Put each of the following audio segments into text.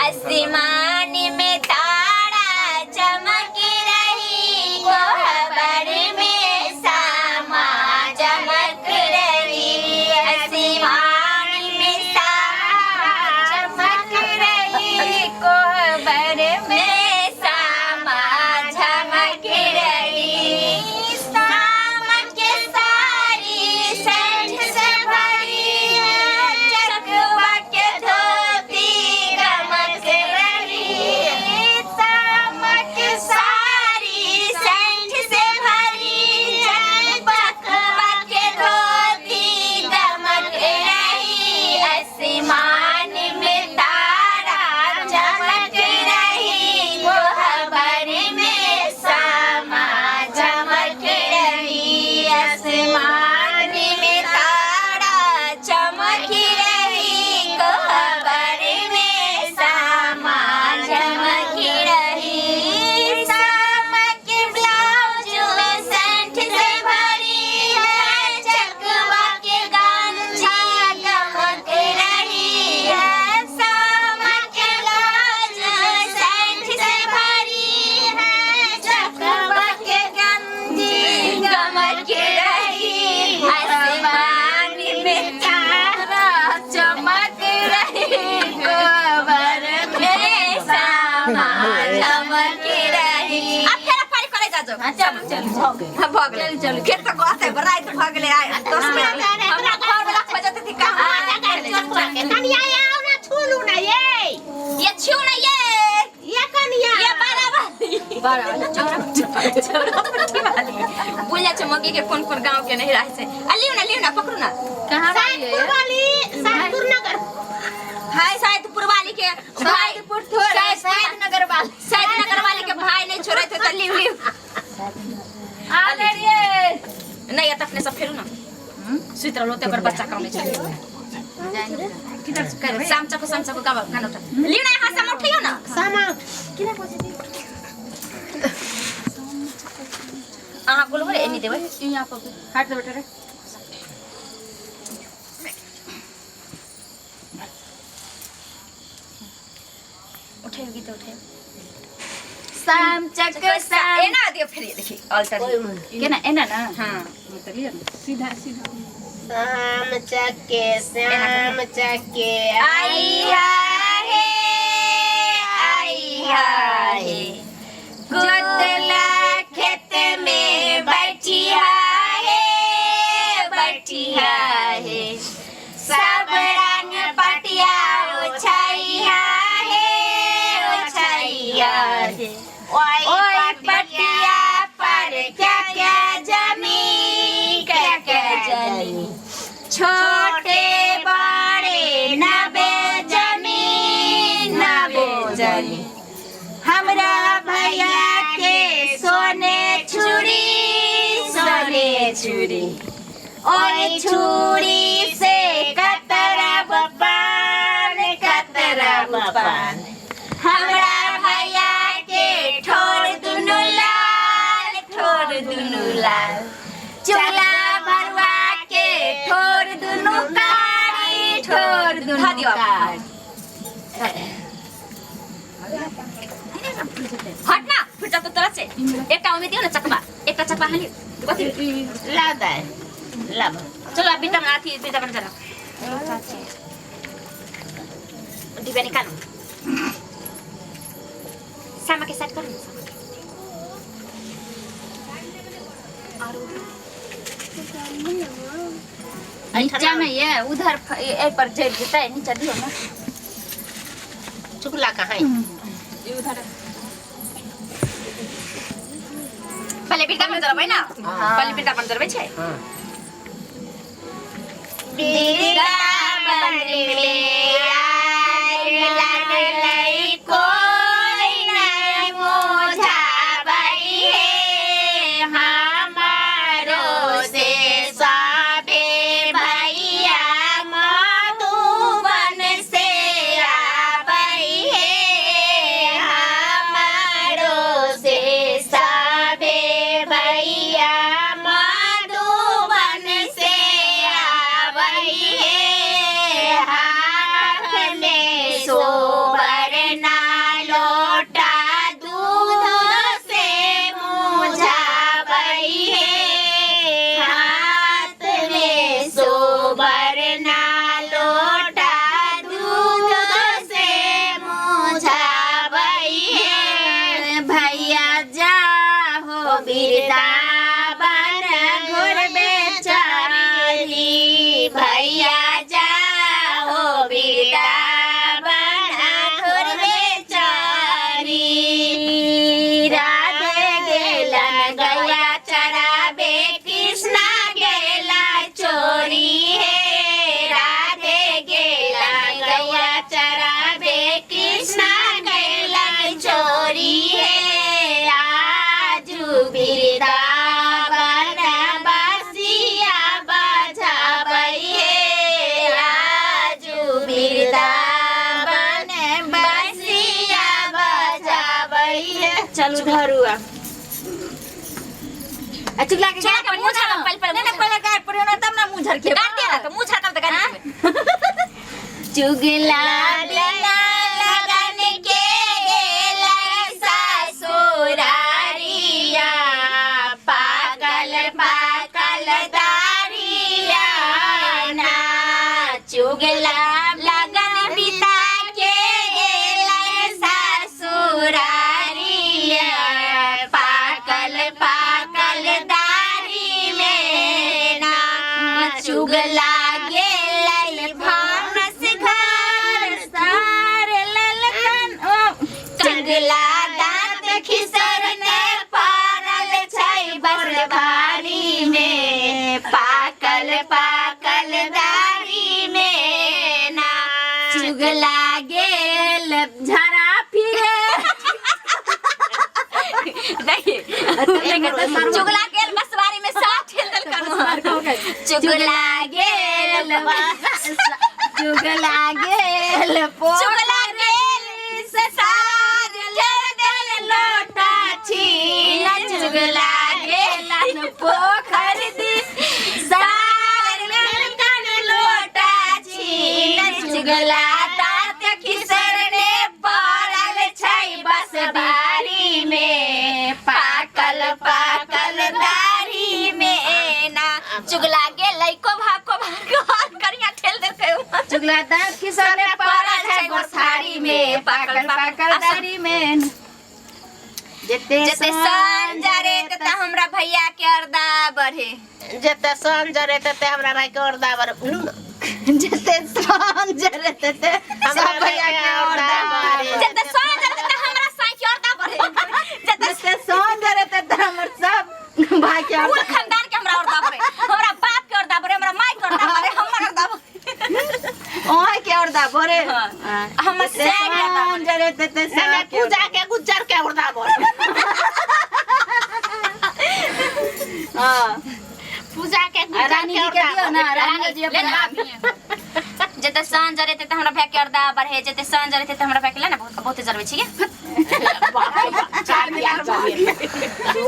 आसमान में तारा चमक रही कोहबर में सामा चमक रही आसमान में तारा चमक रही कोहबर में सामा चमक रही सामा के सारी सेठ से भरी है चकवा के धोती गमक रही सामा के सारी सेठ से भरी है चकवा के धोती गमक रही आसमान में तारा चमक रही कोहबर में सामा चमक रही आसमान में तारा चमक रही कोहबर में सामा चमक रही सामा के ब्लाउज में सेंट से भरी है चकवा के गमछा गमक रही है सामा के ब्लाउज में सेंट से भरी है चकवा के गंजी गमक रही आसमान में तारा चमक रही गोबर में सामा चमक रही अब फेर पारी करे जा जो चल चल हाँ, भऽ गेलै चल, चल। खेत तऽ कहते राति भऽ गेलै आइ 10 मिनट हमरा घर वाला खोजत थी कहाँ कनिया आओ ना छूलू ना ये ये छिउ ना ये ये कनिया ये बराबर बड़ा चौरा चौरा पट्टी वाली बुझ जा चमकी के कोन कोन गांव के नहीं रहे से आ लियो ना लियो ना पकड़ू ना कहाँ साइदपुर वाली साइदपुर नगर हाय साइदपुर वाली के भाई साइदपुर थोड़े साइद नगर वाली साइद नगर वाली के भाई नहीं छोड़े थे तो लियो लियो आ ले रे नहीं ये तो अपने सब फेरू ना सुत रहलो ते ओकर बच्चा काम छै किधर से करबे शाम चको शाम चको गावा गाना उठा लियो ना यहाँ से उठियो ना सामा अहाँ बोलबो रे एनी देबै यहाँ पर हट दे बेटा रे उठाइयो गीत उठाइयो शाम चक शाम एना दियो फेर ये देखी अल्टर केना एना ना हां मतलब लियो ना सीधा सीधा श्याम चके श्याम चके आई हे आई हे गोतला खेत में बैठिया हे बैठिया हे सब रंग पटिया ओछैया हे ओछैया हे ओई ओई पटिया पर क्या क्या जमी क्या क्या जमी छोटे बड़े नबे जमी नबे जमी हमरा भैया के सोने छुरी सोने छुरी ओए छुरी से कतरब पान कतरब पान हमरा भैया के ठोर दुनु लाल ठोर दुनु लाल चुला भरवा के ठोर दुनु कारी ठोर दुनु कारी हट ना फिर जा तो तोरा से एकटा ओमे दियो ना चकमा एकटा चकमा हाली कथी ला दे ला चलो अब बिता बना अथी बिता बना चलो डिब्बा निकालो सामा के साथ करो ना सामा के। नीचा में ये उधर ए पर जल जेतै नीचा दियो ना चुकला कहाँ है पहिले वृन्दावन जरबै ना पहिले वृन्दावन जरबै छै वृंदावन में आग लगलै कोई नहीं बुझाबै हे हमारो से सबे भैया मधुबन से आबै हे हमारो से सबे भैया मधुबन से आबै हे हाथ में शोभै वृंदावन घुरबे चली भैया जाओ वृंदावन घुरबे चली। राधे गेलन गैया चराबे कृष्णा गेला चोरी हे, राधे गेलन गैया चराबे कृष्णा गेला चोरी हे। आजू वृंदावन बसिया बजाबै हे, आजू वृंदावन बसिया बजाबै हे। चलू धरू आ चुगला के चुगला के मुंह झाड़ पहले पहले। नहीं, पहले गाय पर ना तब ना मुंह झड़के। गाड़ दिया ना तो मुंह झाड़कल तो गाड़ी देबै। चुगला बिना लगन के गेला ससुरारिया, पागल पागल दारिया ना। चुगला लगन बिता के गेला ससुरारिया, पागल पागल दारी में ना। चुगला गेलै भानस घर सार ललकन ओ, चुगला दांत खिसरने पारल छै बसवारी में, पाकल पाकल दारी में ना। चुगला गेल झरा फिरे। देखिए, चुगला गेल बसवारी में साफ ठेल देलकन। चुगला गेल चुगला गेल पो चुगला गेल से सार ठेल देल लोटा छीन। चुगला गेलन पोखर दी सार ललकन लोटा छीन। चुगला तात खिसरने पड़ल छै बसबारी में, पाकल पाकल दाढ़ी में ना। चुगला गेलै कोभा कोभा घर करिया ठेल देलकै। चुगला दांत खिसरने पड़ल छै गोसारी में, पाकल पाकल दाढ़ी में। जते जते सन जरे तते हमरा भैया के अर्दा बढ़े। जते सन जरे तते हमरा भाई के औरदा बर लू न। जते सन जरे तते हमरा सब भैया के औरदा औरदा बढ़े। जते सन जरे तते हमरा साई के अर्दा बढ़े। जते जते सन जरे तते हमर सब भाई के कुल औरदा। खानदान के हमरा अर्दा बढ़े, हमरा बाप के अर्दा बढ़े, हमरा माई के अर्दा बढ़े, हमर अर्दा बढ़े। ओहे के औरदा बढ़े। हाँ। हमर जते साई के अर्दा सन बढ़े। जरे तते नहीं, सब नहीं, के पूजा के गुज्जर के औरदा बर। हाँ। पूजा के आ गुज्जर रानी के जी के औरदा दियो ना, बर। रानी जी ले अपना ना। जते सन जरे तते हमरा भैया के अर्दा बढ़े, जते सन जरे तते हमरा भैया के ले ना, बहुत बहुत जरबै छी। बाप रे बाप, चार बियाह चल।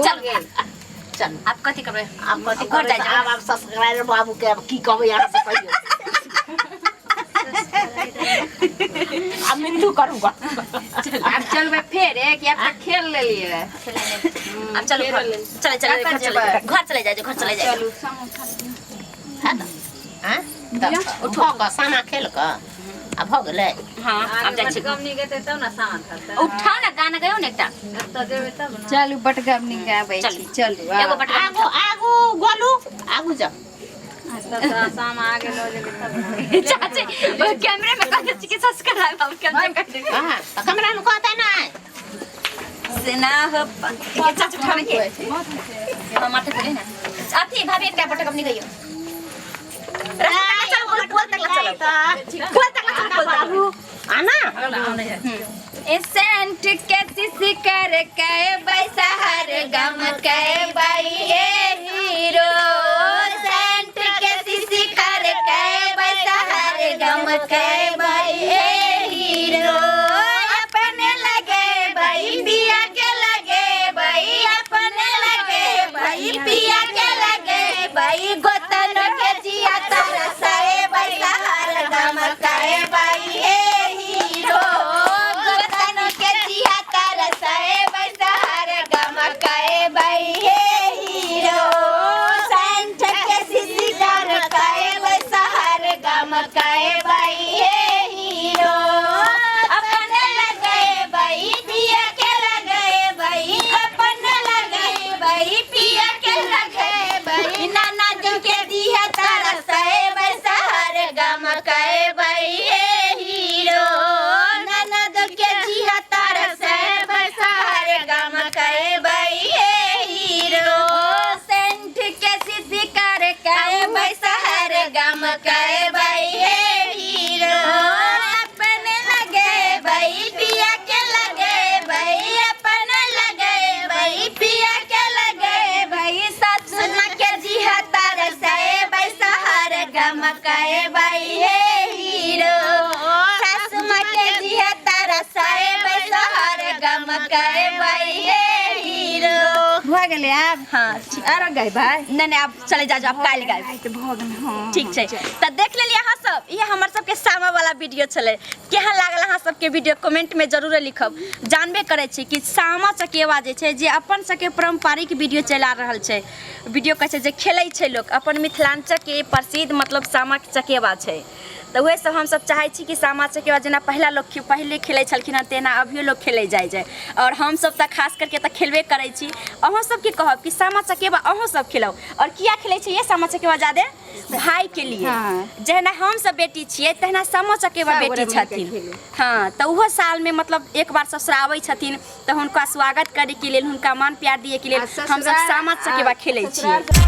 चल चल। आब कथी करबै? आब कथी घर करबै? जाइ जाउ। आब आब ससुराल बाबू के आब की कहबै अहाँ से कहियौ। आब मिन्नू करूँगा। आब चलबै फेर एक या फिर खेल लेलियै। आब चलू घर, चले चले घर, चले घर, चले जाइ, घर चले जाइ। चलू समोसा। है तऽ आँय तऽ उठो कऽ सामा खेल कऽ आ भऽ गेलै। हाँ, आब जाइ छी। उठाउ ना, गाना गायौ ने एकटा। चलू बटगमनी गाबै छी। चलू एगो बटगमनी। आगू आगू गोलू आगू जाओ। चाची वो कैमरे में कहते छी कि सब्सक्राइब हम कैमरे में कहते। हाँ तऽ कैमरा में कहतै नहि। सेना हो चाची उठावे के हाँ, माथे पे ना अथी भाभी एकटा बटगमनी गाइयो। रास्ता चलो, बोल बोल तक चलो, बोल तक चलो, बोल तक। आना। ए सेंट के सिसी कर के बैसा हर गम के बई ए हीरो, सेंट के सिसी कर के बैसा हर गम के बई ए हीरो। अपने लगे बई पिया के लगे बई, अपने लगे बई पिया के लगे बई, गोतन के जिया तरसाए बैसा हर गम के बई ए हीरो, गोतन के जिया तरसाए बैसा हर गम के बई ए हीरो, सेंट के सिसी कर के बैसा हर गम के बई ए हीरो। अपने लगे बई पिया के लगे बई, अपने लगे बई कै बई हे हीरो। अपन लगे बई पिया के लगे बई, अपन लगे बई पिया के लगे बई, सासु माँ के जी तरसे बई सहर गम कै बई हे हीरो। सासु माँ के जी तरसे बई सहर गम कै बई हे हीरो। भऽ गेलै आब? हाँ, ठीक। आरो गएबै? नहीं नहीं, अब चले जा, जाओ, अब काल्हि गायब। आइ तऽ भऽ गेलै। हाँ। ठीक छै, तऽ देख लेलियै अहाँ सब, इहे हमर सबके सामा वाला वीडियो छलै। केहन लागल अहाँ सबके वीडियो, कमेंट में जरूर लिखब। जानबे करै छी कि सामा चकेवा जे छै, जे अपन सबके पारम्परिक वीडियो चला रहल छै, वीडियो कहै छै जे खेलै छै लोक, अपन मिथिलाञ्चलके प्रसिद्ध मतलब सामा चकेवा छै। तऽ उएह सब हमसब चाहै छी कि सामा चकेवा जेना पहिला लोक पहिले खेलै छलखिन हँ, तेना अभियो लोक खेलै जाइ जाइ। आओर हमसब तऽ खास करके तऽ खेलबे करै छी। अहूँ सबके कहब कि सामा चकेवा अहूँ सब खेलाउ। आओर किया खेलै छै ये सामा चकेवा जादे? भाई के लिए। जहिना हमसब बेटी छियै, तहिना सामा चकेवा सब बेटी गोरे मिलके छथिन। खेलू। हाँ, तऽ ओहो सालमे मतलब एक बार ससुराबै छथिन, तऽ हुनका स्वागत करैके लेल, हुनका मान प्यार दिएके लेल आ हमसब ससुरार सामा चकेवा आ खेलै ससुरार छियै।